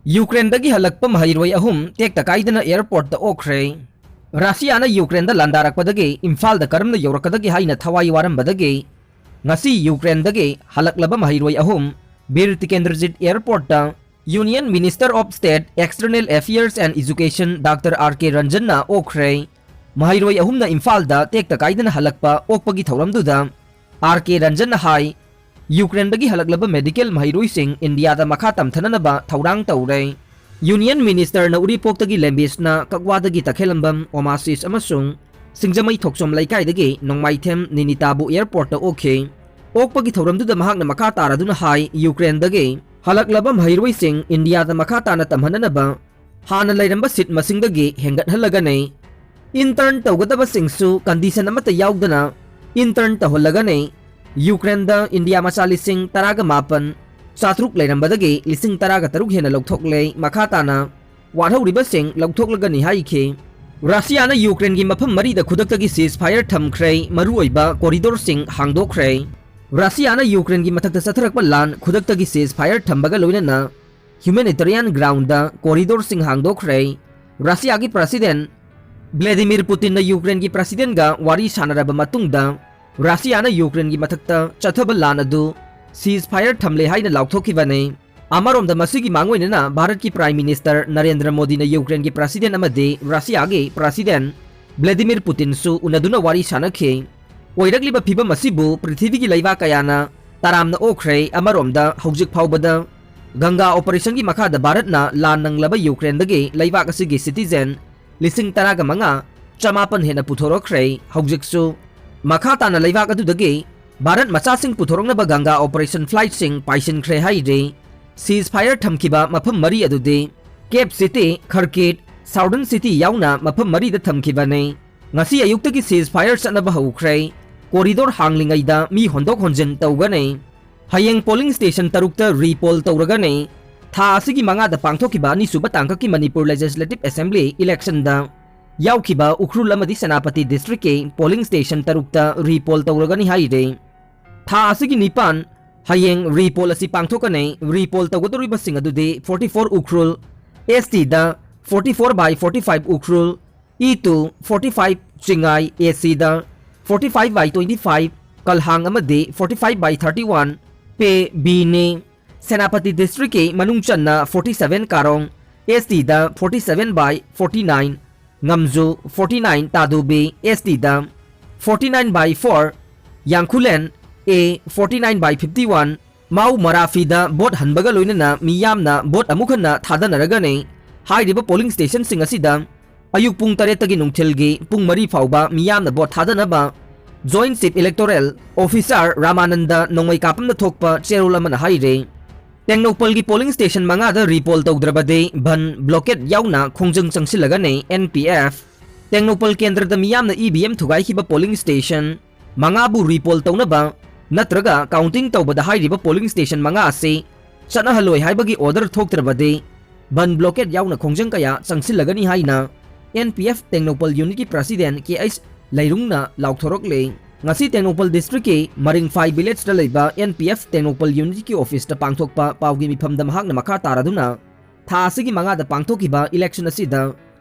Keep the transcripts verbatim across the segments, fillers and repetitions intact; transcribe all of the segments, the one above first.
ꯌꯨꯀ꯭ꯔꯦꯟꯗꯒꯤ ꯍꯜꯂꯛꯄ ꯃꯍꯩꯔꯣꯏ ꯑꯍꯨꯝ ꯇꯦꯛꯇ ꯀꯥꯏꯗꯅ ꯑꯦꯌꯔꯄꯣꯔꯠꯇ ꯑꯣꯛꯈ꯭ꯔꯦ꯫ ꯔꯁꯤꯌꯥꯅ ꯌꯨꯀ꯭ꯔꯦꯟꯗ ꯂꯥꯟꯗꯥꯔꯛꯄꯗꯒꯤ ꯏꯝꯐꯥꯜꯗ ꯀꯔꯝꯅ ꯌꯧꯔꯛꯀꯗꯒꯦ ꯍꯥꯏꯅ ꯊꯋꯥꯏ ꯋꯥꯔꯝꯕꯗꯒꯤ ꯉꯁꯤ ꯌꯨꯀ꯭ꯔꯦꯟꯗꯒꯤ ꯍꯜꯂꯛꯂꯕ ꯃꯍꯩꯔꯣꯏ ꯑꯍꯨꯝ ꯕꯤꯔ ꯇꯤꯀꯦꯟꯗ꯭ꯔꯖꯤꯠ ꯑꯦꯌꯔꯄꯣꯔꯠꯇ Union Minister of State External Affairs and Education Doctor R K ꯔꯟꯖꯟꯅ ꯑꯣꯛꯈ꯭ꯔꯦ꯫ ꯃꯍꯩꯔꯣꯏ ꯑꯍꯨꯝꯅ ꯏꯝꯐꯥꯜꯗ ꯇꯦꯛꯇ ꯀꯥꯏꯗꯅ ꯍꯜꯂꯛꯄ ꯑꯣꯛꯄꯒꯤ ꯊꯧꯔꯝꯗꯨꯗ ꯑꯥꯔ ꯀꯦ ꯔꯟꯖꯟꯅ ꯍꯥꯏ, ꯌꯨꯀ꯭ꯔꯦꯟꯗꯒꯤ ꯍꯜꯂꯛꯂꯕ ꯃꯦꯗꯤꯀꯦꯜ ꯃꯍꯩꯔꯣꯏꯁꯤꯡ ꯏꯟꯗꯤꯌꯥꯗ ꯃꯈꯥ ꯇꯝꯊꯅꯅꯕ ꯊꯧꯔꯥꯡ ꯇꯧꯔꯦ꯫ ꯌꯨꯅꯤꯌꯟ ꯃꯤꯅꯤꯁꯇꯔꯅ ꯎꯔꯤꯄꯣꯛꯇꯒꯤ ꯂꯦꯝꯕꯤꯁꯅ, ꯀꯛꯋꯥꯗꯒꯤ ꯇꯈꯦꯜꯂꯝꯕꯝ ꯑꯣꯃꯥꯁꯤꯁ ꯑꯃꯁꯨꯡ ꯁꯤꯡꯖꯃꯩ ꯊꯣꯛꯆꯣꯝ ꯂꯩꯀꯥꯏꯗꯒꯤ ꯅꯣꯡꯃꯥꯏꯊꯦꯝ ꯅꯤꯅꯤꯇꯥꯕꯨ ꯑꯦꯌꯔꯄꯣꯔꯠꯇ ꯑꯣꯛꯈꯤ꯫ ꯑꯣꯛꯄꯒꯤ ꯊꯧꯔꯝꯗꯨꯗ ꯃꯍꯥꯛꯅ ꯃꯈꯥ ꯇꯥꯔꯗꯨꯅ ꯍꯥꯏ, ꯌꯨꯀ꯭ꯔꯦꯟꯗꯒꯤ ꯍꯜꯂꯛꯂꯕ ꯃꯍꯩꯔꯣꯏꯁꯤꯡ ꯏꯟꯗꯤꯌꯥꯗ ꯃꯈꯥ ꯇꯥꯅ ꯇꯝꯍꯟꯅꯅꯕ ꯍꯥꯟꯅ ꯂꯩꯔꯝꯕ ꯁꯤꯠ ꯃꯁꯤꯡꯗꯒꯤ ꯍꯦꯟꯒꯠꯍꯜꯂꯒꯅꯤ꯫ ꯏꯟꯇꯔꯟ ꯇꯧꯒꯗꯕꯁꯤꯡꯁꯨ ꯀꯟꯗꯤꯁꯟ ꯑꯃꯠꯇ ꯌꯥꯎꯗꯅ ꯏꯟꯇꯔꯟ ꯇꯧꯍꯜꯂꯒꯅꯤ꯫ ꯌꯨꯀ꯭ꯔꯦꯟꯗ ꯏꯟꯗꯤꯌꯥ ꯃꯆꯥ ꯂꯤꯁꯤꯡ ꯇꯔꯥꯒ ꯃꯥꯄꯟ ꯆꯥꯇ꯭ꯔꯨꯛ ꯂꯩꯔꯝꯕꯗꯒꯤ ꯂꯤꯁꯤꯡ ꯇꯔꯥꯒ ꯇꯔꯨꯛ ꯍꯦꯟꯅ ꯂꯧꯊꯣꯛꯂꯦ꯫ ꯃꯈꯥ ꯇꯥꯅ ꯋꯥꯠꯍꯧꯔꯤꯕꯁꯤꯡ ꯂꯧꯊꯣꯛꯂꯒꯅꯤ ꯍꯥꯏꯈꯤ꯫ ꯔꯁꯤꯌꯥꯅ ꯌꯨꯀ꯭ꯔꯦꯟꯒꯤ ꯃꯐꯝ ꯃꯔꯤꯗ ꯈꯨꯗꯛꯇꯒꯤ ꯁꯤꯖ ꯐꯥꯌꯔ ꯊꯝꯈ꯭ꯔꯦ, ꯃꯔꯨꯑꯣꯏꯕ ꯀꯣꯔꯤꯗꯣꯔꯁꯤꯡ ꯍꯥꯡꯗꯣꯛꯈ꯭ꯔꯦ꯫ ꯔꯁꯤꯌꯥꯅ ꯌꯨꯀ꯭ꯔꯦꯟꯒꯤ ꯃꯊꯛꯇ ꯆꯠꯊꯔꯛꯄ ꯂꯥꯟ ꯈꯨꯗꯛꯇꯒꯤ ꯁꯤꯖ ꯐꯥꯌꯔ ꯊꯝꯕꯒ ꯂꯣꯏꯅꯅ ꯍ꯭ꯌꯨꯃꯦꯅꯤꯇꯔꯤꯌꯥꯟ ꯒ꯭ꯔꯥꯎꯟꯗ ꯀꯣꯔꯤꯗꯣꯔꯁꯤꯡ ꯍꯥꯡꯗꯣꯛꯈ꯭ꯔꯦ꯫ ꯔꯁꯤꯌꯥꯒꯤ ꯄ꯭ꯔꯁꯤꯗꯦꯟ ꯚ꯭ꯂꯦꯗꯤꯃꯤꯔ ꯄꯨꯇꯤꯟꯅ ꯌꯨꯀ꯭ꯔꯦꯟꯒꯤ ꯄ꯭ꯔꯁꯤꯗꯦꯟꯒ ꯋꯥꯔꯤ ꯁꯥꯟꯅꯔꯕ ꯃꯇꯨꯡꯗ ꯔꯁꯤꯌꯥꯅ ꯌꯨꯀ꯭ꯔꯦꯟꯒꯤ ꯃꯊꯛꯇ ꯆꯠꯊꯕ ꯂꯥꯟ ꯑꯗꯨ ꯁꯤꯖ ꯐꯥꯌꯔ ꯊꯝꯂꯦ ꯍꯥꯏꯅ ꯂꯥꯎꯊꯣꯛꯈꯤꯕꯅꯤ꯫ ꯑꯃꯔꯣꯝꯗ ꯃꯁꯤꯒꯤ ꯃꯥꯡꯑꯣꯏꯅꯅ ꯚꯥꯔꯠꯀꯤ ꯄ꯭ꯔꯥꯏꯝ ꯃꯤꯅꯤꯁꯇꯔ ꯅꯔꯦꯟꯗ꯭ꯔ ꯃꯣꯗꯤꯅ ꯌꯨꯀ꯭ꯔꯦꯟꯒꯤ ꯄ꯭ꯔꯁꯤꯗꯦꯟ ꯑꯃꯗꯤ ꯔꯁꯤꯌꯥꯒꯤ ꯄ꯭ꯔꯁꯤꯗꯦꯟ ꯚ꯭ꯂꯦꯗꯤꯃꯤꯔ ꯄꯨꯇꯤꯟꯁꯨ ꯎꯅꯗꯨꯅ ꯋꯥꯔꯤ ꯁꯥꯟꯅꯈꯤ꯫ ꯑꯣꯏꯔꯛꯂꯤꯕ ꯐꯤꯕꯝ ꯑꯁꯤꯕꯨ ꯄ꯭ꯔꯤꯊꯤꯕꯤꯒꯤ ꯂꯩꯕꯥꯛ ꯀꯌꯥꯅ ꯇꯔꯥꯝꯅ ꯑꯣꯛꯈ꯭ꯔꯦ꯫ ꯑꯃꯔꯣꯝꯗ ꯍꯧꯖꯤꯛ ꯐꯥꯎꯕꯗ ꯒꯪꯒꯥ ꯑꯣꯄꯔꯦꯁꯟꯒꯤ ꯃꯈꯥꯗ ꯚꯥꯔꯠꯅ ꯂꯥꯟ ꯅꯪꯂꯕ ꯌꯨꯀ꯭ꯔꯦꯟꯗꯒꯤ ꯂꯩꯕꯥꯛ ꯑꯁꯤꯒꯤ ꯁꯤꯇꯤꯖꯦꯟ ꯂꯤꯁꯤꯡ ꯇꯔꯥꯒ ꯃꯉꯥ ꯆꯃꯥꯄꯟ ꯍꯦꯟꯅ ꯄꯨꯊꯣꯔꯛꯈ꯭ꯔꯦ꯫ ꯍꯧꯖꯤꯛꯁꯨ ꯃꯈꯥ ꯇꯥꯅ ꯂꯩꯕꯥꯛ ꯑꯗꯨꯗꯒꯤ ꯚꯥꯔꯠ ꯃꯆꯥꯁꯤꯡ ꯄꯨꯊꯣꯔꯛꯅꯕ ꯒꯪꯒꯥ ꯑꯣꯄꯔꯦꯁꯟ ꯐ꯭ꯂꯥꯏꯠꯁꯤꯡ ꯄꯥꯏꯁꯤꯟꯈ꯭ꯔꯦ ꯍꯥꯏꯔꯤ꯫ ꯁꯤꯖ ꯐꯥꯌꯔ ꯊꯝꯈꯤꯕ ꯃꯐꯝ ꯃꯔꯤ ꯑꯗꯨꯗꯤ ꯀꯦꯞ ꯁꯤꯇꯤ, ꯈꯔꯀꯤꯠ, ꯁꯥꯎꯗꯔꯟ ꯁꯤꯇꯤ ꯌꯥꯎꯅ ꯃꯐꯝ ꯃꯔꯤꯗ ꯊꯝꯈꯤꯕꯅꯤ꯫ ꯉꯁꯤ ꯑꯌꯨꯛꯇꯒꯤ ꯁꯤꯖ ꯐꯥꯌꯔ ꯆꯠꯅꯕ ꯍꯧꯈ꯭ꯔꯦ꯫ ꯀꯣꯔꯤꯗꯣꯔ ꯍꯥꯡꯂꯤꯉꯩꯗ ꯃꯤ ꯍꯣꯟꯗꯣꯛ ꯍꯣꯟꯖꯤꯟ ꯇꯧꯒꯅꯤ꯫ ꯍꯌꯦꯡ ꯄꯣꯂꯤꯡ ꯁ꯭ꯇꯦꯁꯟ ꯇꯔꯨꯛꯇ ꯔꯤꯄꯣꯜ ꯇꯧꯔꯒꯅꯤ꯫ ꯊꯥ ꯑꯁꯤꯒꯤ ꯃꯉꯥꯗ ꯄꯥꯡꯊꯣꯛꯈꯤꯕ ꯑꯅꯤꯁꯨꯕ ꯇꯥꯡꯀꯛꯀꯤ ꯃꯅꯤꯄꯨꯔ ꯂꯦꯖꯤꯁꯂꯦꯇꯤꯚ ꯑꯦꯁꯦꯝꯕ꯭ꯂꯤ ꯏꯂꯦꯛꯁꯟꯗ ꯌꯥꯎꯈꯤꯕ ꯎꯈ꯭ꯔꯨꯜ ꯑꯃꯗꯤ ꯁꯦꯅꯥꯄꯇꯤ ꯗꯤꯁꯇ꯭ꯔꯤꯛꯀꯤ ꯄꯣꯂꯤꯡ ꯁ꯭ꯇꯦꯁꯟ ꯇꯔꯨꯛꯇ ꯔꯤꯄꯣꯜ ꯇꯧꯔꯒꯅꯤ ꯍꯥꯏꯔꯦ꯫ ꯊꯥ ꯑꯁꯤꯒꯤ ꯅꯤꯄꯥꯟ ꯍꯌꯦꯡ ꯔꯤꯄꯣꯜ ꯑꯁꯤ ꯄꯥꯡꯊꯣꯛꯀꯅꯤ꯫ ꯔꯤꯄꯣꯜ ꯇꯧꯒꯗꯧꯔꯤꯕꯁꯤꯡ ꯑꯗꯨꯗꯤ forty four Ukhrul, S T ꯗ forty four by forty five Ukhrul, E two forty five Chingai, A C the forty five by twenty five ꯀꯜꯍꯥꯡ ꯑꯃꯗꯤ forty five by thirty one ꯄꯦ ꯕꯤꯅꯤ꯫ ꯁꯦꯅꯥꯄꯇꯤ ꯗꯤꯁꯇ꯭ꯔꯤꯛꯀꯤ ꯃꯅꯨꯡ ꯆꯟꯅ forty seven ꯀꯥꯔꯣꯡ, S T ꯗ forty seven by forty nine, ꯉꯝꯖꯨ forty nine, ꯇꯥꯗꯨꯕꯤ S T ꯗ forty nine by four, ꯌꯥꯡꯈꯨꯂꯦꯟ A forty nine by fifty one, ꯃꯥꯎ ꯃꯔꯥꯐꯤꯗ ꯚꯣꯠ ꯍꯟꯕꯒ ꯂꯣꯏꯅꯅ ꯃꯤꯌꯥꯝꯅ ꯚꯣꯠ ꯑꯃꯨꯛ ꯍꯟꯅ ꯊꯥꯗꯅꯔꯒꯅꯤ꯫ ꯍꯥꯏꯔꯤꯕ ꯄꯣꯂꯤꯡ ꯁ꯭ꯇꯦꯁꯟꯁꯤꯡ ꯑꯁꯤꯗ ꯑꯌꯨꯛ ꯄꯨꯡ ꯇꯔꯦꯠꯇꯒꯤ ꯅꯨꯡꯊꯤꯜꯒꯤ ꯄꯨꯡ ꯃꯔꯤ ꯐꯥꯎꯕ ꯃꯤꯌꯥꯝꯅ ꯚꯣꯠ ꯊꯥꯗꯅꯕ Joint Chief Electoral Officer Ramananda ꯅꯣꯡꯃꯩ ꯀꯥꯄꯝꯅ ꯊꯣꯛꯄ ꯆꯦꯔꯣꯜ ꯑꯃꯅ ꯍꯥꯏꯔꯦ꯫ ꯇꯦꯡꯅꯧꯄꯜꯒꯤ ꯄꯣꯂꯤꯡ ꯁ꯭ꯇꯦꯁꯟ ꯃꯉꯥꯗ ꯔꯤꯄꯣꯜ ꯇꯧꯗ꯭ꯔꯕꯗꯤ ꯕꯟ ꯕ꯭ꯂꯣꯀꯦꯠ ꯌꯥꯎꯅ ꯈꯣꯡꯖꯪ ꯆꯪꯁꯤꯜꯂꯒꯅꯤ N P F꯫ ꯇꯦꯡꯅꯧꯄꯜ ꯀꯦꯟꯗ꯭ꯔꯗ ꯃꯤꯌꯥꯝꯅ E V M ꯊꯨꯒꯥꯏꯈꯤꯕ ꯄꯣꯂꯤꯡ ꯁ꯭ꯇꯦꯁꯟ ꯃꯉꯥꯕꯨ ꯔꯤꯄꯣꯜ ꯇꯧꯅꯕ ꯅꯠꯇ꯭ꯔꯒ ꯀꯥꯎꯟꯇꯤꯡ ꯇꯧꯕꯗ ꯍꯥꯏꯔꯤꯕ ꯄꯣꯂꯤꯡ ꯁ꯭ꯇꯦꯁꯟ ꯃꯉꯥ ꯑꯁꯤ ꯆꯠꯅꯍꯜꯂꯣꯏ ꯍꯥꯏꯕꯒꯤ ꯑꯣꯔꯗꯔ ꯊꯣꯛꯇ꯭ꯔꯕꯗꯤ ꯕꯟ ꯕ꯭ꯂꯣꯀꯦꯠ ꯌꯥꯎꯅ ꯈꯣꯡꯖꯪ ꯀꯌꯥ ꯆꯪꯁꯤꯜꯂꯒꯅꯤ ꯍꯥꯏꯅ N P F ꯇꯦꯡꯅꯧꯄꯜ ꯌꯨꯅꯤꯠꯀꯤ ꯄ꯭ꯔꯁꯤꯗꯦꯟ K H ꯂꯩꯔꯨꯡꯅ ꯂꯥꯎꯊꯣꯔꯛꯂꯦ꯫ ꯉꯁꯤ ꯇꯦꯡꯅꯧꯄꯜ ꯗꯤꯁꯇ꯭ꯔꯤꯛꯀꯤ ꯃꯔꯤꯡꯐꯥꯏ ꯚꯤꯂꯦꯖꯇ ꯂꯩꯕ N P F ꯇꯦꯡꯅꯧꯄꯜ ꯌꯨꯅꯤꯠꯀꯤ ꯑꯣꯐꯤꯁꯇ ꯄꯥꯡꯊꯣꯛꯄ ꯄꯥꯎꯒꯤ ꯃꯤꯐꯝꯗ ꯃꯍꯥꯛꯅ ꯃꯈꯥ ꯇꯥꯔꯗꯨꯅ ꯊꯥ ꯑꯁꯤꯒꯤ ꯃꯉꯥꯗ ꯄꯥꯡꯊꯣꯛꯈꯤꯕ ꯏꯂꯦꯛꯁꯟ ꯑꯁꯤꯗ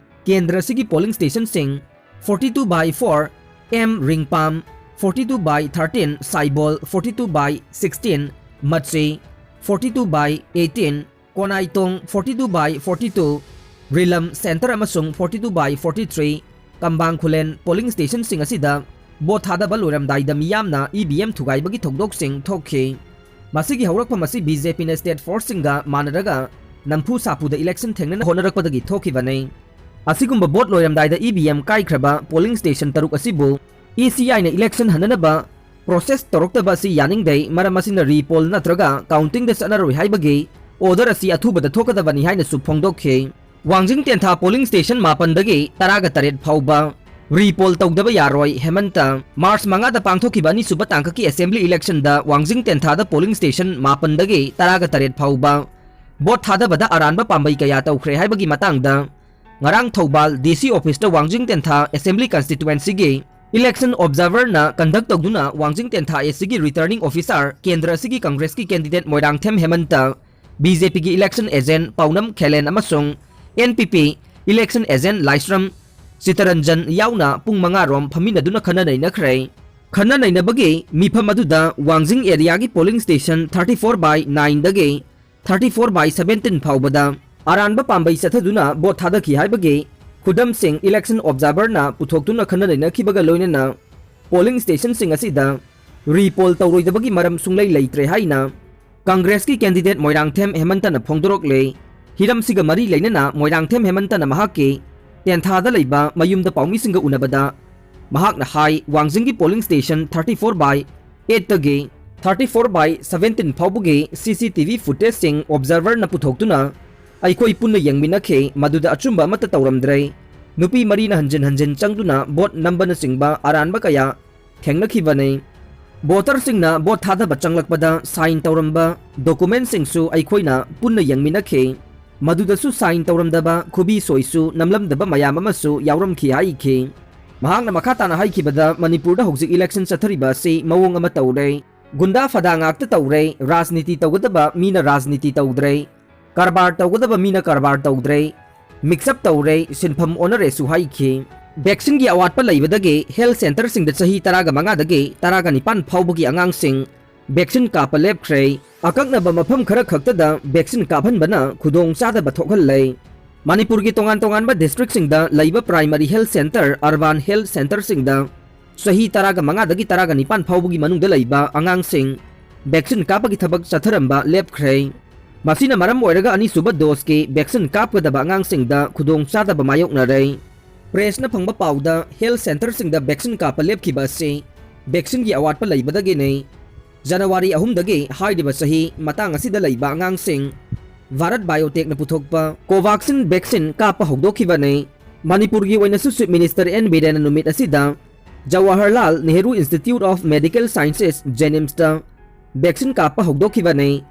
ꯀꯦꯟꯗ꯭ꯔ ꯑꯁꯤꯒꯤ ꯄꯣꯂꯤꯡ ꯁ꯭ꯇꯦꯁꯟꯁꯤꯡ forty two by four M Ringpam, forty two by thirteen Saibol, forty two by sixteen Matse, forty two by eighteen Konaitong, forty two by forty two Rilram centre ꯑꯃꯁꯨꯡ forty two by forty three Kambang Khullen polling ꯁ꯭ꯇꯦꯁꯟꯁꯤꯡ ꯑꯁꯤꯗ vote ꯊꯥꯗꯕ ꯂꯣꯏꯔꯝꯗꯥꯏꯗ ꯃꯤꯌꯥꯝꯅ E V M ꯊꯨꯒꯥꯏꯕꯒꯤ ꯊꯧꯗꯣꯛꯁꯤꯡ ꯊꯣꯛꯈꯤ꯫ ꯃꯁꯤꯒꯤ ꯍꯧꯔꯛꯐꯝ ꯑꯁꯤ B J Pꯅ ꯁ꯭ꯇꯦꯠ ꯐꯣꯔꯁꯁꯤꯡꯒ ꯃꯥꯟꯅꯔꯒ ꯅꯝꯐꯨ ꯁꯥꯐꯨꯗ ꯏꯂꯦꯛꯁꯟ ꯊꯦꯡꯅꯅ ꯍꯣꯠꯅꯔꯛꯄꯗꯒꯤ ꯊꯣꯛꯈꯤꯕꯅꯤ꯫ ꯑꯁꯤꯒꯨꯝꯕ ꯚꯣꯠ ꯂꯣꯏꯔꯝꯗꯥꯏꯗ E V M ꯀꯥꯏꯈ꯭ꯔꯕ ꯄꯣꯂꯤꯡ ꯁ꯭ꯇꯦꯁꯟ ꯇꯔꯨꯛ ꯑꯁꯤꯕꯨ E C Iꯅ ꯏꯂꯦꯛꯁꯟ ꯍꯟꯅꯅꯕ ꯄ꯭ꯔꯣꯁꯦꯁ ꯇꯧꯔꯛꯇꯕ ꯑꯁꯤ ꯌꯥꯅꯤꯡꯗꯦ꯫ ꯃꯔꯝ ꯑꯁꯤꯅ ꯔꯤꯄꯣꯜ ꯅꯠꯇ꯭ꯔꯒ ꯀꯥꯎꯟꯇꯤꯡꯗ ꯆꯠꯅꯔꯣꯏ ꯍꯥꯏꯕꯒꯤ ꯑꯣꯔꯗꯔ ꯑꯁꯤ ꯑꯊꯨꯕꯗ ꯊꯣꯛꯀꯗꯕꯅꯤ ꯍꯥꯏꯅꯁꯨ ꯐꯣꯡꯗꯣꯛꯈꯤ꯫ ꯋꯥꯡꯖꯤꯡ ꯇꯦꯟꯊꯥ ꯄꯣꯂꯤꯡ ꯁ꯭ꯇꯦꯁꯟ ꯃꯥꯄꯟꯗꯒꯤ ꯇꯔꯥꯒ ꯇꯔꯦꯠ ꯐꯥꯎꯕ ꯔꯤꯄꯣꯜ ꯇꯧꯗꯕ ꯌꯥꯔꯣꯏ꯫ ꯍꯦꯃꯟꯇ꯫ ꯃꯥꯔꯆ ꯃꯉꯥꯗ ꯄꯥꯡꯊꯣꯛꯈꯤꯕ ꯑꯅꯤꯁꯨꯕ ꯇꯥꯡꯀꯛꯀꯤ ꯑꯦꯁꯦꯝꯕ꯭ꯂꯤ ꯏꯂꯦꯛꯁꯟꯗ ꯋꯥꯡꯖꯤꯡ ꯇꯦꯟꯊꯥꯗ ꯄꯣꯂꯤꯡ ꯁ꯭ꯇꯦꯁꯟ ꯃꯥꯄꯟꯗꯒꯤ ꯇꯔꯥꯒ ꯇꯔꯦꯠ ꯐꯥꯎꯕ ꯚꯣꯠ ꯊꯥꯗꯕꯗ ꯑꯔꯥꯟꯕ ꯄꯥꯝꯕꯩ ꯀꯌꯥ ꯇꯧꯈ꯭ꯔꯦ ꯍꯥꯏꯕꯒꯤ ꯃꯇꯥꯡꯗ ꯉꯔꯥꯡ ꯊꯧꯕꯥꯜ D C ꯑꯣꯐꯤꯁꯇ ꯋꯥꯡꯖꯤꯡ ꯇꯦꯟꯊꯥ ꯑꯦꯁꯦꯝꯕ꯭ꯂꯤ ꯀꯟꯁꯇꯤꯇꯨꯋꯦꯟꯁꯤꯒꯤ Election observerꯅ conduct ꯇꯧꯗꯨꯅ ꯋꯥꯡꯖꯤꯡ ꯇꯦꯟꯊꯥ ꯑꯦꯁꯤꯒꯤ returning officer, ꯀꯦꯟꯗ꯭ꯔ ꯑꯁꯤꯒꯤ ꯀꯪꯒ꯭ꯔꯦꯁꯀꯤ candidate ꯃꯣꯏꯔꯥꯡꯊꯦꯝ ꯍꯦꯃꯟꯇ, ꯕꯤ ꯖꯦ ꯄꯤꯒꯤ election agent ꯄꯥꯎꯅꯝ ꯈꯦꯂꯦꯟ ꯑꯃꯁꯨꯡ ꯑꯦꯟ ꯄꯤ ꯄꯤ election agent ꯂꯥꯏꯁ꯭ꯔꯝ ꯆꯤꯇꯔꯟꯖꯟ ꯌꯥꯎꯅ ꯄꯨꯡ ꯃꯉꯥ ꯔꯣꯝ ꯐꯝꯃꯤꯟꯅꯗꯨꯅ ꯈꯟꯅ ꯅꯩꯅꯈ꯭ꯔꯦ꯫ ꯈꯟꯅ ꯅꯩꯅꯕꯒꯤ ꯃꯤꯐꯝ ꯑꯗꯨꯗ ꯋꯥꯡꯖꯤꯡ areaꯒꯤ polling station thirty four by nineꯗꯒꯤ thirty four by seventeen ꯐꯥꯎꯕꯗ ꯑꯔꯥꯟꯕ ꯄꯥꯝꯕꯩ ꯆꯠꯊꯗꯨꯅ vote ꯊꯥꯗꯈꯤ ꯍꯥꯏꯕꯒꯤ ꯈꯨꯗꯝꯁꯤꯡ election observerꯅ ꯄꯨꯊꯣꯛꯇꯨꯅ ꯈꯟꯅ ꯅꯩꯅꯈꯤꯕꯒ ꯂꯣꯏꯅꯅ polling stationꯁꯤꯡ ꯑꯁꯤꯗ repoll ꯇꯧꯔꯣꯏꯗꯕꯒꯤ ꯃꯔꯝ ꯁꯨꯡꯂꯩ ꯂꯩꯇ꯭ꯔꯦ ꯍꯥꯏꯅ ꯀꯪꯒ꯭ꯔꯦꯁꯀꯤ candidate ꯃꯣꯏꯔꯥꯡꯊꯦꯝ ꯍꯦꯃꯟꯇꯅ ꯐꯣꯡꯗꯣꯔꯛꯂꯦ꯫ ꯍꯤꯔꯝꯁꯤꯒ ꯃꯔꯤ ꯂꯩꯅꯅ ꯃꯣꯏꯔꯥꯡꯊꯦꯝ ꯍꯦꯃꯟꯇꯅ ꯃꯍꯥꯛꯀꯤ ꯇꯦꯟꯊꯥꯗ ꯂꯩꯕ ꯃꯌꯨꯝꯗ ꯄꯥꯎꯃꯤꯁꯤꯡꯒ ꯎꯅꯕꯗ ꯃꯍꯥꯛꯅ ꯍꯥꯏ, ꯋꯥꯡꯖꯤꯡꯒꯤ polling station thirty four by eightꯇꯒꯤ thirty four by seventeen ꯐꯥꯎꯕꯒꯤ C C T V footageꯁꯤꯡ observerꯅ ꯄꯨꯊꯣꯛꯇꯨꯅ ꯑꯩꯈꯣꯏ ꯄꯨꯟꯅ ꯌꯦꯡꯃꯤꯟꯅꯈꯤ꯫ ꯃꯗꯨꯗ ꯑꯆꯨꯝꯕ ꯑꯃꯠꯇ ꯇꯧꯔꯝꯗ꯭ꯔꯦ꯫ ꯅꯨꯄꯤ ꯃꯔꯤꯅ ꯍꯟꯖꯤꯟ ꯍꯟꯖꯤꯟ ꯆꯪꯗꯨꯅ vote ꯅꯝꯕꯅꯆꯤꯡꯕ ꯑꯔꯥꯟꯕ ꯀꯌꯥ ꯊꯦꯡꯅꯈꯤꯕꯅꯤ꯫ Voterꯁꯤꯡꯅ vote ꯊꯥꯗꯕ ꯆꯪꯂꯛꯄꯗ sign ꯇꯧꯔꯝꯕ documentꯁꯤꯡꯁꯨ ꯑꯩꯈꯣꯏꯅ ꯄꯨꯟꯅ ꯌꯦꯡꯃꯤꯟꯅꯈꯤ꯫ ꯃꯗꯨꯗꯁꯨ sign ꯇꯧꯔꯝꯗꯕ, ꯈꯨꯕꯤ ꯁꯣꯏꯁꯨ ꯅꯝꯂꯝꯗꯕ ꯃꯌꯥꯝ ꯑꯃꯁꯨ ꯌꯥꯎꯔꯝꯈꯤ ꯍꯥꯏꯈꯤ꯫ ꯃꯍꯥꯛꯅ ꯃꯈꯥ ꯇꯥꯅ ꯍꯥꯏꯈꯤꯕꯗ, ꯃꯅꯤꯄꯨꯔꯗ ꯍꯧꯖꯤꯛ election ꯆꯠꯊꯔꯤꯕ ꯑꯁꯤ ꯃꯑꯣꯡ ꯑꯃ ꯇꯧꯔꯦ꯫ ꯒꯨꯟꯗꯥ ꯐꯗꯥ ꯉꯥꯛꯇ ꯇꯧꯔꯦ꯫ ꯔꯥꯖꯅꯤꯇꯤ ꯇꯧꯒꯗꯕ ꯃꯤꯅ ꯔꯥꯖꯅꯤꯇꯤ ꯇꯧꯗ꯭ꯔꯦ꯫ ꯀꯔꯕꯥꯔ ꯇꯧꯒꯗꯕ ꯃꯤꯅ ꯀꯔꯕꯥꯔ ꯇꯧꯗ꯭ꯔꯦ꯫ Mix up ꯇꯧꯔꯦ, ꯁꯤꯟꯐꯝ ꯑꯣꯟꯅꯔꯦꯁꯨ ꯍꯥꯏꯈꯤ꯫ Vaccineꯒꯤ ꯑꯋꯥꯠꯄ ꯂꯩꯕꯗꯒꯤ health centreꯁꯤꯡꯗ ꯆꯍꯤ ꯇꯔꯥꯒ ꯃꯉꯥꯗꯒꯤ ꯇꯔꯥꯒ ꯅꯤꯄꯥꯟ ꯐꯥꯎꯕꯒꯤ ꯑꯉꯥꯡꯁꯤꯡ vaccine ꯀꯥꯞꯄ ꯂꯦꯞꯈ꯭ꯔꯦ꯫ ꯑꯀꯛꯅꯕ ꯃꯐꯝ ꯈꯔ ꯈꯛꯇꯗ vaccine ꯀꯥꯞꯍꯟꯕꯅ ꯈꯨꯗꯣꯡꯆꯥꯗꯕ ꯊꯣꯛꯍꯜꯂꯦ꯫ ꯃꯅꯤꯄꯨꯔꯒꯤ ꯇꯣꯉꯥꯟ ꯇꯣꯉꯥꯟꯕ districtꯁꯤꯡꯗ ꯂꯩꯕ primary health centre, urban health centreꯁꯤꯡꯗ ꯆꯍꯤ ꯇꯔꯥꯒ ꯃꯉꯥꯗꯒꯤ ꯇꯔꯥꯒ ꯅꯤꯄꯥꯟ ꯐꯥꯎꯕꯒꯤ ꯃꯅꯨꯡꯗ ꯂꯩꯕ ꯑꯉꯥꯡꯁꯤꯡ vaccine ꯀꯥꯞꯄꯒꯤ ꯊꯕꯛ ꯆꯠꯊꯔꯝꯕ ꯂꯦꯞꯈ꯭ꯔꯦ꯫ ꯃꯁꯤꯅ ꯃꯔꯝ ꯑꯣꯏꯔꯒ ꯑꯅꯤꯁꯨꯕ doseꯀꯤ vaccine ꯀꯥꯞꯀꯗꯕ ꯑꯉꯥꯡꯁꯤꯡꯗ ꯈꯨꯗꯣꯡꯆꯥꯗꯕ ꯃꯥꯌꯣꯛꯅꯔꯦ꯫ Pressꯅ ꯐꯪꯕ ꯄꯥꯎꯗ health centreꯁꯤꯡꯗ vaccine ꯀꯥꯞꯄ ꯂꯦꯞꯈꯤꯕ ꯑꯁꯤ vaccineꯒꯤ ꯑꯋꯥꯠꯄ ꯂꯩꯕꯗꯒꯤꯅꯤ꯫ ꯖꯅꯋꯥꯔꯤ ꯑꯍꯨꯝꯗꯒꯤ ꯍꯥꯏꯔꯤꯕ ꯆꯍꯤ ꯃꯇꯥꯡ ꯑꯁꯤꯗ ꯂꯩꯕ ꯑꯉꯥꯡꯁꯤꯡ Bharat Biotechꯅ ꯄꯨꯊꯣꯛꯄ Covaxin vaccine ꯀꯥꯞꯄ ꯍꯧꯗꯣꯛꯈꯤꯕꯅꯤ꯫ ꯃꯅꯤꯄꯨꯔꯒꯤ ꯑꯣꯏꯅꯁꯨ Chief Minister N ꯕꯤꯔꯦꯟꯅ ꯅꯨꯃꯤꯠ ꯑꯁꯤꯗ Jawaharlal Nehru Institute of Medical Sciences, JNIMSꯇ vaccine ꯀꯥꯞꯄ ꯍꯧꯗꯣꯛꯈꯤꯕꯅꯤ꯫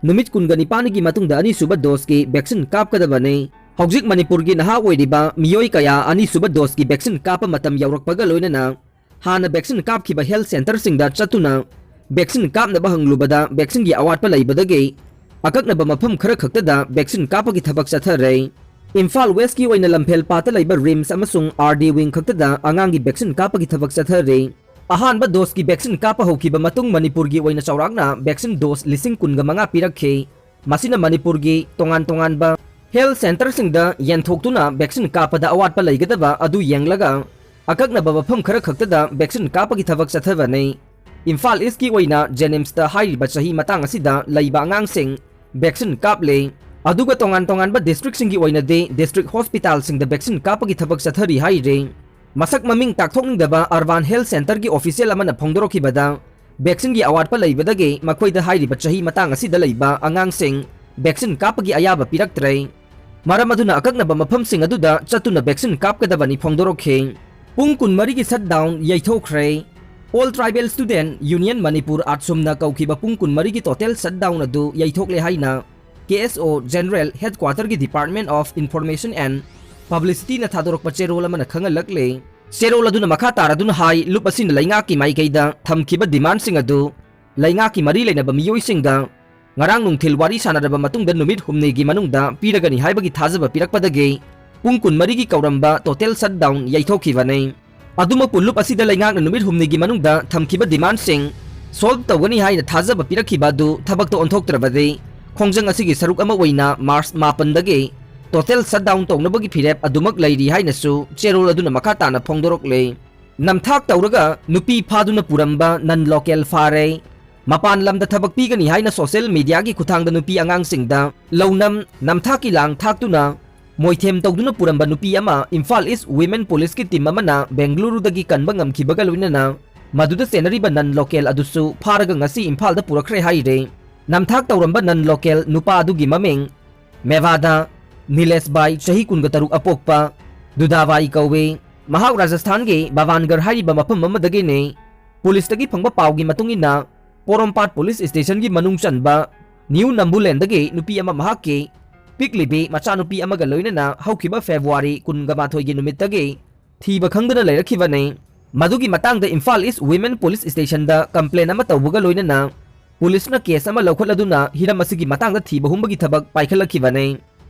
ꯅꯨꯃꯤꯠ ꯀꯨꯟꯒ ꯅꯤꯄꯥꯟꯒꯤ ꯃꯇꯨꯡꯗ ꯑꯅꯤꯁꯨꯕ doseꯀꯤ vaccine ꯀꯥꯞꯀꯗꯕꯅꯤ꯫ ꯍꯧꯖꯤꯛ ꯃꯅꯤꯄꯨꯔꯒꯤ ꯅꯍꯥ ꯑꯣꯏꯔꯤꯕ ꯃꯤꯑꯣꯏ ꯀꯌꯥ ꯑꯅꯤꯁꯨꯕ doseꯀꯤ vaccine ꯀꯥꯞꯄ ꯃꯇꯝ ꯌꯧꯔꯛꯄꯒ ꯂꯣꯏꯅꯅ ꯍꯥꯟꯅ vaccine ꯀꯥꯞꯈꯤꯕ health centreꯁꯤꯡꯗ ꯆꯠꯇꯨꯅ vaccine ꯀꯥꯞꯅꯕ ꯍꯪꯂꯨꯕꯗ vaccineꯒꯤ ꯑꯋꯥꯠꯄ ꯂꯩꯕꯗꯒꯤ ꯑꯀꯛꯅꯕ ꯃꯐꯝ ꯈꯔ ꯈꯛꯇꯗ vaccine ꯀꯥꯞꯄꯒꯤ ꯊꯕꯛ ꯆꯠꯊꯔꯦ꯫ ꯏꯝꯐꯥꯜ Westꯀꯤ ꯑꯣꯏꯅ ꯂꯝꯐꯦꯜ ꯄꯥꯠꯇ ꯂꯩꯕ RIMS ꯑꯃꯁꯨꯡ RD wing ꯈꯛꯇꯗ ꯑꯉꯥꯡꯒꯤ vaccine ꯀꯥꯞꯄꯒꯤ ꯊꯕꯛ ꯆꯠꯊꯔꯤ꯫ ꯑꯍꯥꯟꯕ doseꯀꯤ vaccine ꯀꯥꯞꯄ ꯍꯧꯈꯤꯕ ꯃꯇꯨꯡ ꯃꯅꯤꯄꯨꯔꯒꯤ ꯑꯣꯏꯅ ꯆꯥꯎꯔꯥꯛꯅ vaccine dose ꯂꯤꯁꯤꯡ ꯀꯨꯟꯒ ꯃꯉꯥ ꯄꯤꯔꯛꯈꯤ꯫ ꯃꯁꯤꯅ ꯃꯅꯤꯄꯨꯔꯒꯤ ꯇꯣꯉꯥꯟ ꯇꯣꯉꯥꯟꯕ health centreꯁꯤꯡꯗ ꯌꯦꯟꯊꯣꯛꯇꯨꯅ vaccine ꯀꯥꯞꯄꯗ ꯑꯋꯥꯠꯄ ꯂꯩꯒꯗꯕ ꯑꯗꯨ ꯌꯦꯡꯂꯒ ꯑꯀꯛꯅꯕ ꯃꯐꯝ ꯈꯔ ꯈꯛꯇꯗ vaccine ꯀꯥꯞꯄꯒꯤ ꯊꯕꯛ ꯆꯠꯊꯕꯅꯤ꯫ ꯏꯝꯐꯥꯜ Eastꯀꯤ ꯑꯣꯏꯅ JNIMSꯇ ꯍꯥꯏꯔꯤꯕ ꯆꯍꯤ ꯃꯇꯥꯡ ꯑꯁꯤꯗ ꯂꯩꯕ ꯑꯉꯥꯡꯁꯤꯡ vaccine ꯀꯥꯞꯂꯦ꯫ ꯑꯗꯨꯒ ꯇꯣꯉꯥꯟ ꯇꯣꯉꯥꯟꯕ districtꯁꯤꯡꯒꯤ ꯑꯣꯏꯅꯗꯤ district hospitalꯁꯤꯡꯗ vaccine ꯀꯥꯞꯄꯒꯤ ꯊꯕꯛ ꯆꯠꯊꯔꯤ ꯍꯥꯏꯔꯤ꯫ ꯃꯁꯛ ꯃꯃꯤꯡ ꯇꯥꯛꯊꯣꯛꯅꯤꯡꯗꯕ Urban Health Centreꯒꯤ official ꯑꯃꯅ ꯐꯣꯡꯗꯣꯔꯛꯈꯤꯕꯗ vaccineꯒꯤ ꯑꯋꯥꯠꯄ ꯂꯩꯕꯗꯒꯤ ꯃꯈꯣꯏꯗ ꯍꯥꯏꯔꯤꯕ ꯆꯍꯤ ꯃꯇꯥꯡ ꯑꯁꯤꯗ ꯂꯩꯕ ꯑꯉꯥꯡꯁꯤꯡ vaccine ꯀꯥꯞꯄꯒꯤ ꯑꯌꯥꯕ ꯄꯤꯔꯛꯇ꯭ꯔꯦ꯫ ꯃꯔꯝ ꯑꯗꯨꯅ ꯑꯀꯛꯅꯕ ꯃꯐꯝꯁꯤꯡ ꯑꯗꯨꯗ ꯆꯠꯇꯨꯅ vaccine ꯀꯥꯞꯀꯗꯕꯅꯤ ꯐꯣꯡꯗꯣꯔꯛꯈꯤ꯫ ꯄꯨꯡ ꯀꯨꯟꯃꯔꯤꯒꯤ shutdown ꯌꯩꯊꯣꯛꯈ꯭ꯔꯦ꯫ All Tribal Student Union Manipur, ATSUMꯅ ꯀꯧꯈꯤꯕ ꯄꯨꯡ ꯀꯨꯟꯃꯔꯤꯒꯤ total shutdown ꯑꯗꯨ ꯌꯩꯊꯣꯛꯂꯦ ꯍꯥꯏꯅ KSO General Headquarterꯒꯤ Department of Information and Publicityꯅ ꯊꯥꯗꯣꯔꯛꯄ ꯆꯦꯔꯣꯜ ꯑꯃꯅ ꯈꯪꯍꯜꯂꯛꯂꯦ꯫ ꯆꯦꯔꯣꯜ ꯑꯗꯨꯅ ꯃꯈꯥ ꯇꯥꯔꯗꯨꯅ ꯍꯥꯏ, ꯂꯨꯞ ꯑꯁꯤꯅ ꯂꯩꯉꯥꯛꯀꯤ ꯃꯥꯏꯀꯩꯗ ꯊꯝꯈꯤꯕ demandꯁꯤꯡ ꯑꯗꯨ ꯂꯩꯉꯥꯛꯀꯤ ꯃꯔꯤ ꯂꯩꯅꯕ ꯃꯤꯑꯣꯏꯁꯤꯡꯒ ꯉꯔꯥꯡ ꯅꯨꯡꯊꯤꯜ ꯋꯥꯔꯤ ꯁꯥꯟꯅꯔꯕ ꯃꯇꯨꯡꯗ ꯅꯨꯃꯤꯠ ꯍꯨꯝꯅꯤꯒꯤ ꯃꯅꯨꯡꯗ ꯄꯤꯔꯒꯅꯤ ꯍꯥꯏꯕꯒꯤ ꯊꯥꯖꯕ ꯄꯤꯔꯛꯄꯗꯒꯤ ꯄꯨꯡ ꯀꯨꯟꯃꯔꯤꯒꯤ ꯀꯧꯔꯝꯕ total shutdown ꯌꯩꯊꯣꯛꯈꯤꯕꯅꯤ꯫ ꯑꯗꯨꯃꯛꯄꯨ ꯂꯨꯞ ꯑꯁꯤꯗ ꯂꯩꯉꯥꯛꯅ ꯅꯨꯃꯤꯠ ꯍꯨꯝꯅꯤꯒꯤ ꯃꯅꯨꯡꯗ ꯊꯝꯈꯤꯕ demandꯁꯤꯡ solve ꯇꯧꯒꯅꯤ ꯍꯥꯏꯅ ꯊꯥꯖꯕ ꯄꯤꯔꯛꯈꯤꯕ ꯑꯗꯨ ꯊꯕꯛꯇ ꯑꯣꯟꯊꯣꯛꯇ꯭ꯔꯕꯗꯤ ꯈꯣꯡꯖꯪ ꯑꯁꯤꯒꯤ ꯁꯔꯨꯛ ꯑꯃ ꯑꯣꯏꯅ March ꯃꯥꯄꯟꯗꯒꯤ total shutdown ꯇꯧꯅꯕꯒꯤ ꯐꯤꯔꯦꯞ ꯑꯗꯨꯃꯛ ꯂꯩꯔꯤ ꯍꯥꯏꯅꯁꯨ ꯆꯦꯔꯣꯜ ꯑꯗꯨꯅ ꯃꯈꯥ ꯇꯥꯅ ꯐꯣꯡꯗꯣꯔꯛꯂꯤ꯫ ꯅꯝꯊꯥꯛ ꯇꯧꯔꯒ ꯅꯨꯄꯤ ꯐꯥꯗꯨꯅ ꯄꯨꯔꯝꯕ non local ꯐꯥꯔꯦ꯫ ꯃꯄꯥꯟ ꯂꯝꯗ ꯊꯕꯛ ꯄꯤꯒꯅꯤ ꯍꯥꯏꯅ social mediaꯒꯤ ꯈꯨꯠꯊꯥꯡꯗ ꯅꯨꯄꯤ ꯑꯉꯥꯡꯁꯤꯡꯗ ꯂꯧꯅꯝ ꯅꯝꯊꯥꯛꯀꯤ ꯂꯥꯡ ꯊꯥꯛꯇꯨꯅ ꯃꯣꯏꯊꯦꯝ ꯇꯧꯗꯨꯅ ꯄꯨꯔꯝꯕ ꯅꯨꯄꯤ ꯑꯃ ꯏꯝꯐꯥꯜ East Women Policeꯀꯤ team ꯑꯃꯅ ꯕꯦꯡꯒꯂꯨꯔꯨꯗꯒꯤ ꯀꯟꯕ ꯉꯝꯈꯤꯕꯒ ꯂꯣꯏꯅꯅ ꯃꯗꯨꯗ ꯆꯦꯟꯅꯔꯤꯕ non local ꯑꯗꯨꯁꯨ ꯐꯥꯔꯒ ꯉꯁꯤ ꯏꯝꯐꯥꯜꯗ ꯄꯨꯔꯛꯈ꯭ꯔꯦ ꯍꯥꯏꯔꯦ꯫ ꯅꯝꯊꯥꯛ ꯇꯧꯔꯝꯕ non local ꯅꯨꯄꯥ ꯑꯗꯨꯒꯤ ꯃꯃꯤꯡ ꯃꯦꯚꯥꯗꯥ ꯅꯤꯂꯦꯁ ꯕꯥꯏ, ꯆꯍꯤ ꯀꯨꯟꯒ ꯇꯔꯨꯛ ꯑꯄꯣꯛꯄ ꯗꯨꯗꯥꯕꯥꯏ ꯀꯧꯏ꯫ ꯃꯍꯥꯛ ꯔꯥꯖꯁꯊꯥꯟꯒꯤ ꯕꯥꯕꯥꯟꯒꯔ ꯍꯥꯏꯔꯤꯕ ꯃꯐꯝ ꯑꯃꯗꯒꯤꯅꯤ꯫ ꯄꯨꯂꯤꯁꯇꯒꯤ ꯐꯪꯕ ꯄꯥꯎꯒꯤ ꯃꯇꯨꯡ ꯏꯟꯅ, ꯄꯣꯔꯣꯝꯄꯥꯠ ꯄꯨꯂꯤꯁ ꯁ꯭ꯇꯦꯁꯟꯒꯤ ꯃꯅꯨꯡ ꯆꯟꯕ ꯅ꯭ꯌꯨ ꯅꯝꯕꯨꯂꯦꯟꯗꯒꯤ ꯅꯨꯄꯤ ꯑꯃ ꯃꯍꯥꯛꯀꯤ ꯄꯤꯛꯂꯤꯕꯤ ꯃꯆꯥꯅꯨꯄꯤ ꯑꯃꯒ ꯂꯣꯏꯅꯅ ꯍꯧꯈꯤꯕ ꯐꯦꯕ꯭ꯔꯨꯋꯥꯔꯤ ꯀꯨꯟꯒ ꯃꯥꯊꯣꯏꯒꯤ ꯅꯨꯃꯤꯠꯇꯒꯤ ꯊꯤꯕ ꯈꯪꯗꯅ ꯂꯩꯔꯛꯈꯤꯕꯅꯤ꯫ ꯃꯗꯨꯒꯤ ꯃꯇꯥꯡꯗ ꯏꯝꯐꯥꯜ ꯏꯁ ꯋꯤꯃꯦꯟ ꯄꯨꯂꯤꯁ ꯁ꯭ꯇꯦꯁꯟꯗ ꯀꯝꯄ꯭ꯂꯦꯟ ꯑꯃ ꯇꯧꯕꯒ ꯂꯣꯏꯅꯅ ꯄꯨꯂꯤꯁꯅ ꯀꯦꯁ ꯑꯃ ꯂꯧꯈꯠꯂꯗꯨꯅ ꯍꯤꯔꯝ ꯑꯁꯤꯒꯤ ꯃꯇꯥꯡꯗ ꯊꯤꯕ ꯍꯨꯝꯕꯒꯤ ꯊꯕꯛ ꯄꯥꯏꯈꯠꯂꯛꯈꯤꯕꯅꯤ꯫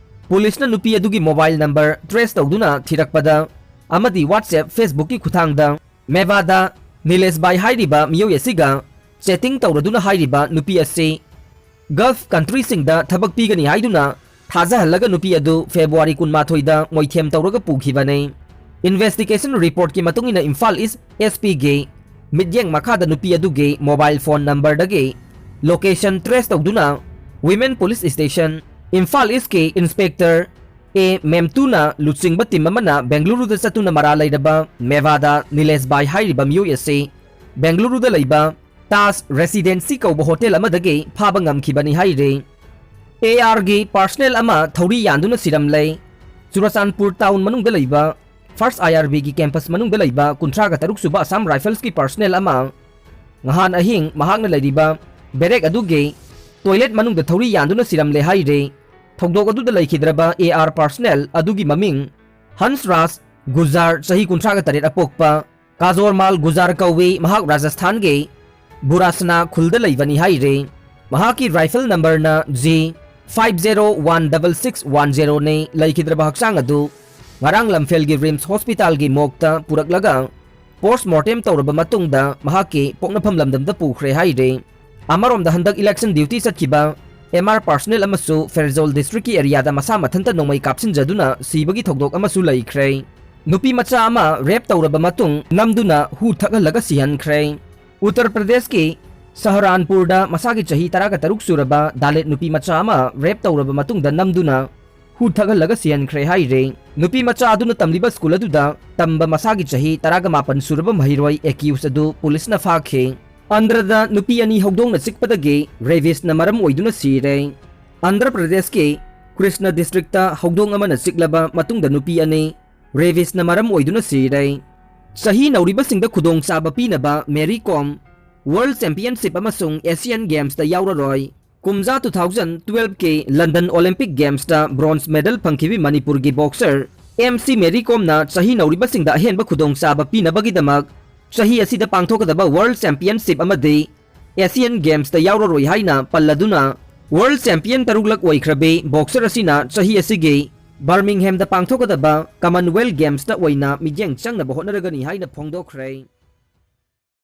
ꯄꯨꯂꯤꯁꯅ ꯅꯨꯄꯤ ꯑꯗꯨꯒꯤ ꯃꯣꯕꯥꯏꯜ ꯅꯝꯕꯔ ꯇ꯭ꯔꯦꯁ ꯇꯧꯗꯨꯅ ꯊꯤꯔꯛꯄꯗ ꯑꯃꯗꯤ WhatsApp, Facebook-ꯀꯤ ꯈꯨꯠꯊꯥꯡꯗ ꯃꯦꯕꯥꯗ ꯅꯤꯂꯦꯁ ꯕꯥꯏ ꯍꯥꯏꯔꯤꯕ ꯃꯤꯑꯣꯏ ꯑꯁꯤꯒ ꯆꯦꯇꯤꯡ ꯇꯧꯔꯗꯨꯅ ꯍꯥꯏꯔꯤꯕ ꯅꯨꯄꯤ ꯑꯁꯤ ꯒꯜꯐ ꯀꯟꯇ꯭ꯔꯤꯁꯤꯡꯗ ꯊꯕꯛ ꯄꯤꯒꯅꯤ ꯍꯥꯏꯗꯨꯅ ꯊꯥꯖꯍꯜꯂꯒ ꯅꯨꯄꯤ ꯑꯗꯨ ꯐꯦꯕ꯭ꯔꯨꯋꯥꯔꯤ ꯀꯨꯟꯃꯥꯊꯣꯏꯗ ꯃꯣꯏꯊꯦꯝ ꯇꯧꯔꯒ ꯄꯨꯈꯤꯕꯅꯤ꯫ ꯏꯟꯚꯦꯁꯇꯤꯒꯦꯁꯟ ꯔꯤꯄꯣꯔꯠꯀꯤ ꯃꯇꯨꯡ ꯏꯟꯅ ꯏꯝꯐꯥꯜ ꯏꯁ SP-ꯒꯤ ꯃꯤꯠꯌꯦꯡ ꯃꯈꯥꯗ ꯅꯨꯄꯤ ꯑꯗꯨꯒꯤ ꯃꯣꯕꯥꯏꯜ ꯐꯣꯟ ꯅꯝꯕꯔꯗꯒꯤ ꯂꯣꯀꯦꯁꯟ ꯇ꯭ꯔꯦꯁ ꯇꯧꯗꯨꯅ ꯋꯤꯃꯦꯟ ꯄꯨꯂꯤꯁ ꯁ꯭ꯇꯦꯁꯟ ꯏꯝꯐꯥꯜ ꯏꯁꯀꯤ ꯏꯟꯁꯄꯦꯛꯇꯔ ꯑꯦ ꯃꯦꯝꯇꯨꯅ ꯂꯨꯆꯤꯡꯕ ꯇꯤꯝ ꯑꯃꯅ ꯕꯦꯡꯒꯂꯨꯔꯨꯗ ꯆꯠꯇꯨꯅ ꯃꯔꯥꯜ ꯂꯩꯔꯕ ꯃꯦꯕꯥꯗ ꯅꯤꯂꯦꯁ ꯕꯥꯏ ꯍꯥꯏꯔꯤꯕ ꯃꯤꯑꯣꯏ ꯑꯁꯤ ꯕꯦꯡꯒꯂꯨꯔꯨꯗ ꯂꯩꯕ ꯇꯥꯖ ꯔꯦꯁꯤꯗꯦꯟꯁꯤ ꯀꯧꯕ ꯍꯣꯇꯦꯜ ꯑꯃꯗꯒꯤ ꯐꯥꯕ ꯉꯝꯈꯤꯕꯅꯤ ꯍꯥꯏꯔꯤ꯫ AR-ꯒꯤ ꯄꯥꯔꯁꯅꯦꯜ ꯑꯃ ꯊꯧꯔꯤ ꯌꯥꯟꯗꯨꯅ ꯁꯤꯔꯝꯂꯦ꯫ ꯆꯨꯔꯆꯥꯟꯄꯨꯔ ꯇꯥꯎꯟ ꯃꯅꯨꯡꯗ ꯂꯩꯕ ꯐꯥꯔꯁ IRB-ꯒꯤ ꯀꯦꯝꯄꯁ ꯃꯅꯨꯡꯗ ꯂꯩꯕ ꯀꯨꯟꯊ꯭ꯔꯥꯒ ꯇꯔꯨꯛ ꯁꯨꯕ ꯑꯁꯥꯝ ꯔꯥꯏꯐꯜꯁꯀꯤ ꯄꯥꯔꯁꯅꯦꯜ ꯑꯃ ꯉꯍꯥꯟ ꯑꯍꯤꯡ ꯃꯍꯥꯛꯅ ꯂꯩꯔꯤꯕ ꯕꯦꯔꯦꯛ ꯑꯗꯨꯒꯤ ꯇꯣꯏꯂꯦꯠ ꯃꯅꯨꯡꯗ ꯊꯧꯔꯤ ꯌꯥꯟꯗꯨꯅ ꯁꯤꯔꯝꯂꯦ ꯍꯥꯏꯔꯤ꯫ ꯊꯧꯗꯣꯛ ꯑꯗꯨꯗ ꯂꯩꯈꯤꯗ꯭ꯔꯕ AR ꯄꯥꯔꯁꯅꯦꯜ ꯑꯗꯨꯒꯤ ꯃꯃꯤꯡ ꯍꯟꯁ ꯔꯥꯖ ꯒꯨꯖꯥꯔ, ꯆꯍꯤ ꯀꯨꯟꯊ꯭ꯔꯥꯒ ꯇꯔꯦꯠ ꯑꯄꯣꯛꯄ, ꯀꯥꯖꯣꯔꯃꯥꯜ ꯒꯨꯖꯥꯔ ꯀꯧꯏ꯫ ꯃꯍꯥꯛ ꯔꯥꯖꯁꯊꯥꯟꯒꯤ ꯕꯨꯔꯥꯁꯅꯥ ꯈꯨꯜꯗ ꯂꯩꯕꯅꯤ ꯍꯥꯏꯔꯤ꯫ ꯃꯍꯥꯛꯀꯤ ꯔꯥꯏꯐꯜ ꯅꯝꯕꯔꯅ G five zero one double six one zero-ꯅꯤ꯫ ꯂꯩꯈꯤꯗ꯭ꯔꯕ ꯍꯛꯆꯥꯡ ꯑꯗꯨ ꯉꯔꯥꯡ ꯂꯝꯐꯦꯜꯒꯤ ꯔꯤꯝꯁ ꯍꯣꯁꯄꯤꯇꯥꯜꯒꯤ ꯃꯣꯔꯒꯇ ꯄꯨꯔꯛꯂꯒ ꯄꯣꯁꯃꯣꯔꯇꯦꯝ ꯇꯧꯔꯕ ꯃꯇꯨꯡꯗ ꯃꯍꯥꯛꯀꯤ ꯄꯣꯛꯅꯐꯝ ꯂꯝꯗꯝꯗ ꯄꯨꯈ꯭ꯔꯦ ꯍꯥꯏꯔꯤ꯫ ꯑꯃꯔꯣꯝꯗ ꯍꯟꯗꯛ ꯏꯂꯦꯛꯁꯟ ꯗ꯭ꯌꯨꯇꯤ ꯆꯠꯈꯤꯕ MR ꯄꯥꯔꯁꯅꯦꯜ ꯑꯃꯁꯨ ꯐꯦꯔꯖꯣꯜ ꯗꯤꯁꯇ꯭ꯔꯤꯛꯀꯤ ꯑꯦꯔꯤꯌꯥꯗ ꯃꯁꯥ ꯃꯊꯟꯇ ꯅꯣꯡꯃꯩ ꯀꯥꯞꯁꯤꯟꯖꯗꯨꯅ ꯁꯤꯕꯒꯤ ꯊꯧꯗꯣꯛ ꯑꯃꯁꯨ ꯂꯩꯈ꯭ꯔꯦ꯫ ꯅꯨꯄꯤ ꯃꯆꯥ ꯑꯃ ꯔꯦꯞ ꯇꯧꯔꯕ ꯃꯇꯨꯡ ꯅꯝꯗꯨꯅ ꯍꯨ ꯊꯛꯍꯜꯂꯒ ꯁꯤꯍꯟꯈ꯭ꯔꯦ꯫ ꯎꯠꯇꯔ ꯄ꯭ꯔꯗꯦꯁꯀꯤ ꯁꯍꯔꯥꯟꯄꯨꯔꯗ ꯃꯁꯥꯒꯤ ꯆꯍꯤ ꯇꯔꯥꯒ ꯇꯔꯨꯛ ꯁꯨꯔꯕ ꯗꯥꯂꯤꯠ ꯅꯨꯄꯤ ꯃꯆꯥ ꯑꯃ ꯔꯦꯞ ꯇꯧꯔꯕ ꯃꯇꯨꯡꯗ ꯅꯝꯗꯨꯅ ꯍꯨ ꯊꯛꯍꯜꯂꯒ ꯁꯤꯍꯟꯈ꯭ꯔꯦ ꯍꯥꯏꯔꯦ꯫ ꯅꯨꯄꯤ ꯃꯆꯥ ꯑꯗꯨꯅ ꯇꯝꯂꯤꯕ ꯁ꯭ꯀꯨꯜ ꯑꯗꯨꯗ ꯇꯝꯕ ꯃꯁꯥꯒꯤ ꯆꯍꯤ ꯇꯔꯥꯒ ꯃꯥꯄꯟ ꯁꯨꯔꯕ ꯃꯍꯩꯔꯣꯏ ꯑꯦꯀ꯭ꯌꯨꯁ ꯑꯗꯨ ꯄꯨꯂꯤꯁꯅ ꯐꯥꯈꯤ꯫ ꯑꯟꯙ꯭ꯔꯗ ꯅꯨꯄꯤ ꯑꯅꯤ ꯍꯧꯗꯣꯡꯅ ꯆꯤꯛꯄꯗꯒꯤ ꯔꯦꯕꯤꯁꯅ ꯃꯔꯝ ꯑꯣꯏꯗꯨꯅ ꯁꯤꯔꯦ꯫ ꯑꯟꯙ꯭ꯔ ꯄ꯭ꯔꯗꯦꯁꯀꯤ ꯀ꯭ꯔꯤꯁꯅ ꯗꯤꯁꯇ꯭ꯔꯤꯛꯇ ꯍꯧꯗꯣꯡ ꯑꯃꯅ ꯆꯤꯛꯂꯕ ꯃꯇꯨꯡꯗ ꯅꯨꯄꯤ ꯑꯅꯤ ꯔꯦꯕꯤꯁꯅ ꯃꯔꯝ ꯑꯣꯏꯗꯨꯅ ꯁꯤꯔꯦ꯫ ꯆꯍꯤ ꯅꯧꯔꯤꯕꯁꯤꯡꯗ ꯈꯨꯗꯣꯡꯆꯥꯕ ꯄꯤꯅꯕ ꯃꯦꯔꯤ ꯀꯣꯝ ꯋꯥꯔꯜꯗ ꯆꯦꯝꯄꯤꯌꯟꯁꯤꯞ ꯑꯃꯁꯨꯡ ꯑꯦꯁꯤꯌꯥꯟ ꯒꯦꯝꯁꯇ ꯌꯥꯎꯔꯔꯣꯏ꯫ ꯀꯨꯝꯖꯥ two thousand twelve-ꯀꯤ ꯂꯟꯗꯟ ꯑꯣꯂꯤꯝꯄꯤꯛ ꯒꯦꯝꯁꯇ ꯕ꯭ꯔꯣꯟꯖ ꯃꯦꯗꯜ ꯐꯪꯈꯤꯕꯤ ꯃꯅꯤꯄꯨꯔꯒꯤ ꯕꯣꯛꯁꯔ ꯑꯦꯝ ꯁꯤ ꯃꯦꯔꯤ ꯀꯣꯝꯅ ꯆꯍꯤ ꯅꯧꯔꯤꯕꯁꯤꯡꯗ ꯑꯍꯦꯟꯕ ꯈꯨꯗꯣꯡꯆꯥꯕ ꯄꯤꯅꯕꯒꯤꯗꯃꯛ ꯆꯍꯤ ꯑꯁꯤꯗ ꯄꯥꯡꯊꯣꯛꯀꯗꯕ World Championship ꯑꯃꯗꯤ Asian Gamesꯇ ꯌꯥꯎꯔꯔꯣꯏ ꯍꯥꯏꯅ ꯄꯜꯂꯗꯨꯅ, World Champion ꯇꯔꯨꯛꯂꯛ ꯑꯣꯏꯈ꯭ꯔꯕꯤ boxer ꯑꯁꯤꯅ ꯆꯍꯤ ꯑꯁꯤꯒꯤ ꯕꯔꯃꯤꯡꯍꯦꯝꯗ ꯄꯥꯡꯊꯣꯛꯀꯗꯕ Commonwealth Gamesꯇ ꯑꯣꯏꯅ ꯃꯤꯠꯌꯦꯡ ꯆꯪꯅꯕ ꯍꯣꯠꯅꯔꯒꯅꯤ ꯍꯥꯏꯅ ꯐꯣꯡꯗꯣꯛꯈ꯭ꯔꯦ꯫